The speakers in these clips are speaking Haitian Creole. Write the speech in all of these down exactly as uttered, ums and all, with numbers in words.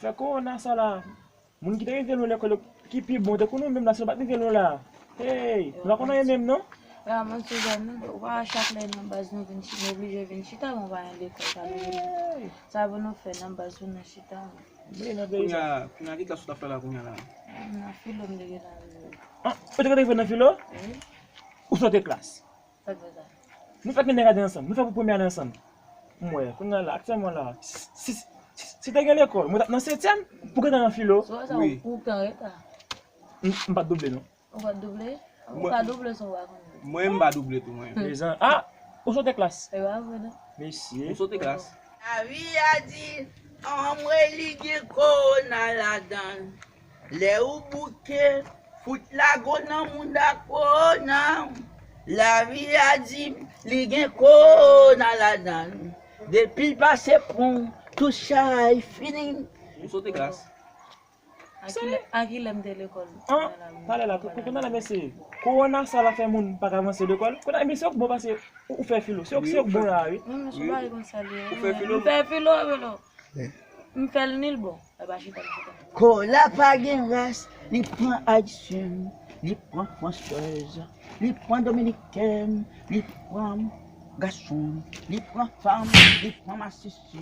Fè kowona sa la. Moun ki te rive nou lekòl yo, ki pi bon, tankou nou menm la, si nou pa t rive nou la. Hey, nou pa konn anyen menm, non? Vrèman, Suzanne, non, ou pa wè chak lè nan baz nou vin chita, nou oblije vin chita, bon, pa gen lekòl, pa nou vin. Hey! Sa pou nou fè nan baz nou nan chita, non. Kounye a, kounye a, ki klas ou t ap fè la kounye a la? Nan filo m te gentan rive. Ah, ou te gentan rive nan filo? Wi. Ou sote klas? Sa k fè sa? Nou fèk vin gade ansanm, nou fèk pou premye ane ansanm. M wè, kounye a la, aktyèlman la, si, si, si, si te gen lekòl, mwen t ap nan setyèm, pou gentan nan filo. Sou sa, wi, ou pran reta. M, m pa t double, non. Ou pa t double? Ou ka double san w pa konn li. Mwen, m pa double tou, mwen. Mezan, ah, ou sote klas. E pa vre, non. Mesye. Ou sote klas. Lavi a di, anmwe li gen kowona ladan l. Lè ou bouke, fout lago nan mouda kowona. Lavi a di, li gen kowona ladan l. Depi l pase pon, tout chay fini. Ou sote klas. A kilè, a kilè m te lekòl? An, talè la, kou-, kounye a la, mesye, kowona sa la fè moun pa ka avanse lekòl. Kounye a, mesye, ou k bon pase, ou, ou fè filo. Se ou, se ou k bon la, wi. Wi, mesye, ou pa konn sa li ye. Ou fè filo? M fè filo, filo. M fè l ni l bon. E pa chita, m chita. Kò la pa gen ras, li pran Ayisyen, li pran Fransèz, li pran Dominikèn, li pran gason, li pran fanm, li pran masisi.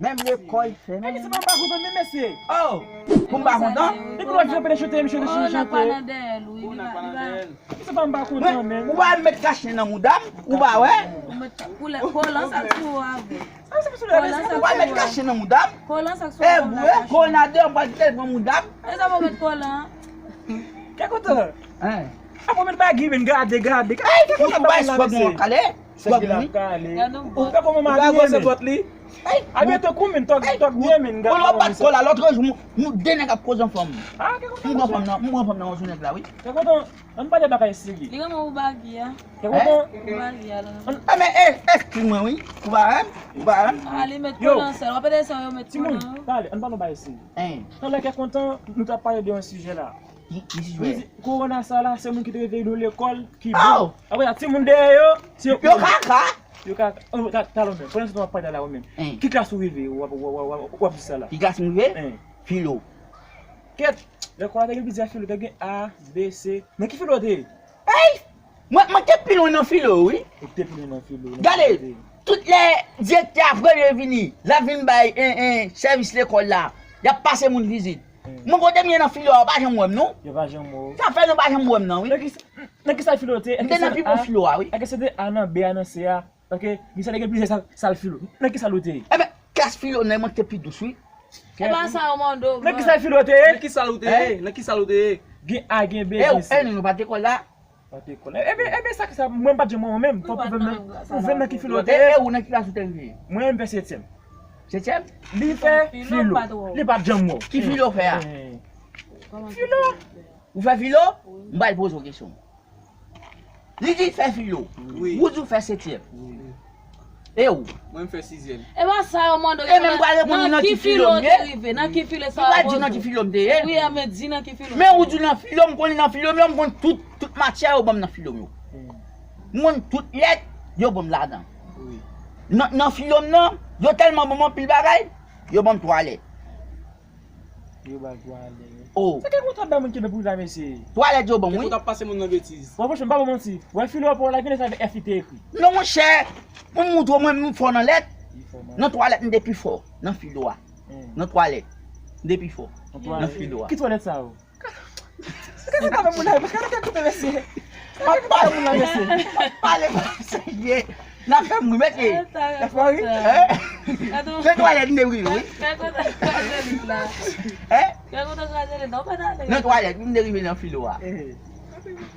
Menm lekòl fèmen. Ebyen, se pa m pa kontan, men mesye. Oh! Pou m pa kontan? Depi lòt jou, pede chante, m chante, chante, chante. Ou pa nan dèyè l, wi. Li pa, li pa. Se pa m pa kontan, men. Ou pa met kache nan mouda m, ou pa wè? Ou met koulè, kolan sa k sou ou a vre. Ou pa met kache nan mouda m. Kolan sa k sou ou a. E vre, kolan de, ou pa kite l pran mouda m. E sa pou met kolan? Kè kontan. Hein? Apa men bagi men gade, gade. Ay, kè kontan ba espwa bon kale. Sa ki la kale. Ou pa kòman mabiye men. Ay, a byen tankou men tòk, tòk byen men gade. Ou pa t kola lòt jou nou de nèg ap koze ansanm. Ah, kè kontan. M pran fanm nan, m pran fanm nan yon jou nèg la wi. Kè kontan, ann pale bagay serye. Li renmen ou bagi a. Kè kontan. Ou bagi a la. Ah men, eh, eskiz mwen wi. Ou pa renmen? Ou pa renmen? Ah, li met kolan sèl. W ap ede sa yo met kolan. Timoun, pale, ann pale yon bagay serye. Hein. Talè kè kontan, nou t ap pale de yon sijè la. Ki, ki sijè? Nou di, kowona sa la, se moun ki te reveye nou lekòl, ki bon. Oh! Apre sa, timoun dèyè yo, se yo. Yo kaka! Yo kaka. Oh, ta, talè menm, pandan se tan w ap pale la, ou menm. Hein. Ki klas ou rive, w ap, w ap, w ap, w ap di sa la? Ki klas m rive? Hein. Filo. Kèt, lekòl la te gen plizyè filo, te gen A, B, C. Nan ki filo w te ye? Ey! Mwen, mwen te pi lwen nan filo, wi. Ou te pi lwen nan filo, nan filo. Gade, tout lè direktè a vre vini, l ap vin bay, en, en, sèvis lekòl la, y ap pase moun vizit. Hmm. Mwen kote m ye nan filo a, ou pa janm wè m, non? Yo pa janm wè w. Sa fè nou pa janm wè m nan, wi. Nan ki, nan ki sal filo w te ye? M te nan pi bon filo a, wi. Èske se te A nan, B a nan, C a? Paske misye te gen plizyè sal, sal filo. Nan ki sal ou te ye? Enben, klas filo nan mwen te pi dous, wi. E pa sa yo mande w. Nan ki sal filo ou te ye? Nan ki sal ou te ye? Nan ki sal ou te ye? Gen A, gen B, gen C. E nou pa te lekòl la? Pa te lekòl la. Enben, enben, sa ki sa, mwen m pa t janm wè w menm. Fò w pwouve m nan, pwouve m nan ki filo ou te ye. E ou nan ki klas ou te rive? Mwen, m fè setyèm. Setyèm? Li fè filo. Li pa t janm wè w. Ki filo w fè a? Filo. Ou fè filo? M pral poze w kesyon. Li di l fè filo. Wi. Ou di w fè setyèm. Wi. E ou? Mwen, m fè sizyèm. E pa sa yo mande w. E men m pral reponn li nan ki filo m ye. Nan ki filo w te rive? Nan ki filo sa yo mande w? M pral di nan ki filo m te ye. Wi, a men di nan ki filo. Men ou di nan filo, m konnen nan filo m yo, m konn tout, tout matyè yo ban m nan filo m yo. Hmm. M konn tout lèt yo ban m ladan. Wi. Nan, nan filo m nan, yo tèlman ban m anpil bagay, yo ban m twalèt. Yo ba l twalèt. Oh. Se kè kontan bay moun ki nan pou la, mesye. Twalèt yo ban m, wi. Kè kontan ap pase moun nan betiz. Bon, franchman, m pa ba w manti. Wè filo a pa w la, gen lè sa avèk F li te ekri. Non, monchè. Mwen montre w, mwen, m fò nan lèt. Li fò, man. Nan twalèt, m te pi fò. Nan filo a. Hmm. Nan twalèt. M te pi fò. Nan twalèt. Nan filo a. Ki twalèt sa yo? Kè kontan bay moun la, kè kontan koute, mesye. M ap pale moun nan, mesye. M ap pale moun nan, mesye. N ap fè m ri, mete. N ap fè m ri. Hein? Nan twalèt m te rive, wi. Kè kontan kraze lit la. Hein? Kè kontan kraze lit, non, pa t ale. Nan twalèt, m te rive nan filo a. Eh.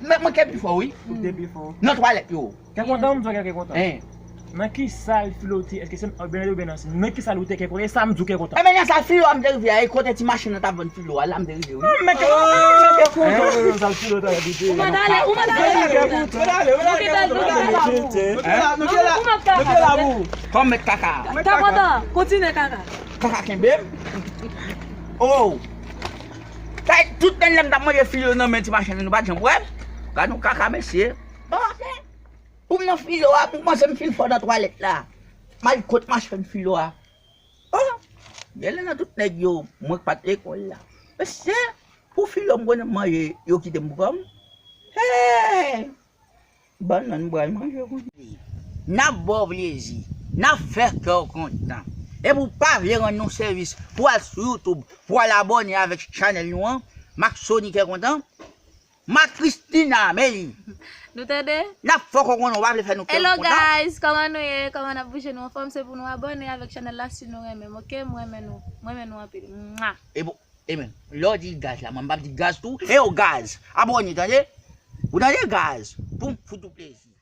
Men mwen kè pi fò, wi. Ou te pi fò. Nan twalèt yo. Kè kontan, m di w kè kontan. Hein? Nan ki sal filo w te ye? Èske se nan B oubyen nan C? Nan ki sal ou te ye, kè kontan? E sa m di w, kè kontan. Enben, nan sal filo a m te rive a, e kote ti machann nan t ap vann filo a, la m te rive, wi. Ah, men kè kontan, men kè kontan. Hein? Nan sal filo w te ye. Ou mèt ale, ou mèt ale. Ou mèt ale, ou mèt ale. Nou kite l, nou kite l la pou ou. Nou kite l la, nou kite l la. Ou mèt kaka. Kòm mèt kaka. Kè kontan, kontinye kaka. Kaka kenbe m. Oh. Kay, tout tan lè m t ap manje filo nan men ti machann nan, nou pa t janm wè m. Gad yon kaka, mesye. Oh. Pou m nan filo a, m panse m fin fò nan twalèt la. M al kot machann filo a. Oh! Genlè nan tout nèg yo, mwen k pa t lekòl la. Mesye, pou filo m konnen m manje, yo kite m pou kò m. Hey! Bannann m pral manje kounye a. N ap ba w plezi, n ap fè kè w kontan. Epi w pa vle rann nou sèvis, pou w al sou YouTube, pou w al abòne avèk chanèl nou an, Maxony Kè Kontan, Max Christina, men li. Nou tande? N ap fè w konnen w pa vle fè nou kè Hello kontan. Guys, kòman nou ye? Kòman n ap bouje? Nou anfòm? Se pou nou abòne avèk chanèl la si nou renmen m, oke? M renmen nou. M renmen nou anpil. Mwa. E bon, e men, lè w di gaz la, mwen m p ap di gaz tou. E yo gaz, abòne, tande? Ou tande gaz? Pou m fout ou plezi.